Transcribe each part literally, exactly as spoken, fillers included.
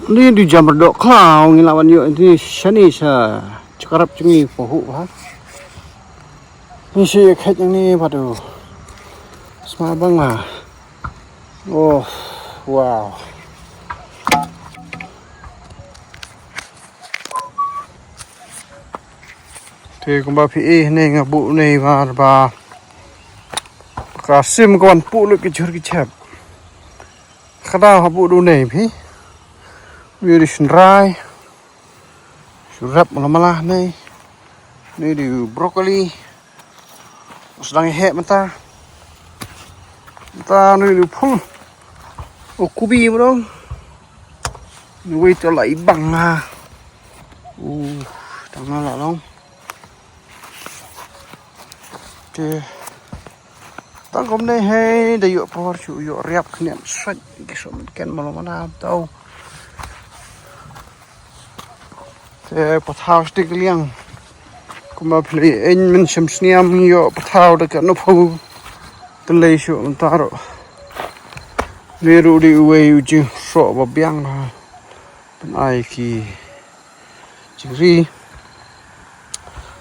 Ni du jam dok khlaw ngi la wan ïoh ni shane sha chakrap jong ngi pohu ha. Ni shi khet yang ni padu. Sma bang ma. Oh, wow. Te kumba phi ïohi ne nga buh ne ba ba ka sim ka wan puh lut ki jhur ki chep. Khada ha buh du ne phi. Wi ri shin rai. Shu rep mala mala ne. Ni di broccoli. Sdang heh mynta. Mynta ni di phul. O kubi mrong. Ni wei to la ibang ha. U tang na la long. Te tang kumne hei da ïoh por shu ïoh riap khniam sait ki som ken malo mana tau. Te pathaw stik liang. Kumba phi la ïoh eiñ mynshem sniam ïoh pathaw da ka nuphu. Te lei shu mynta ruh. Ni ruh di uwei u jingsoh ba biang ha. Pynai ki jingri.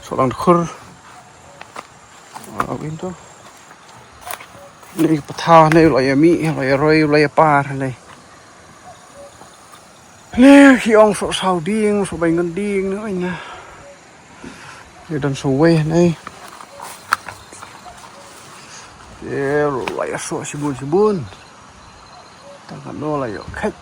Soh lang dkhur. Ah, winto. Ni pathaw ne u la ïa mih, u la ïa roi, u la ïa par ne. Ne ki ong soh saw dieng, soh bai ngan dieng ne oi na. Ni don soh wei ne. Te u la ïa soh shibun shibun. Tang kano la ïoh khet.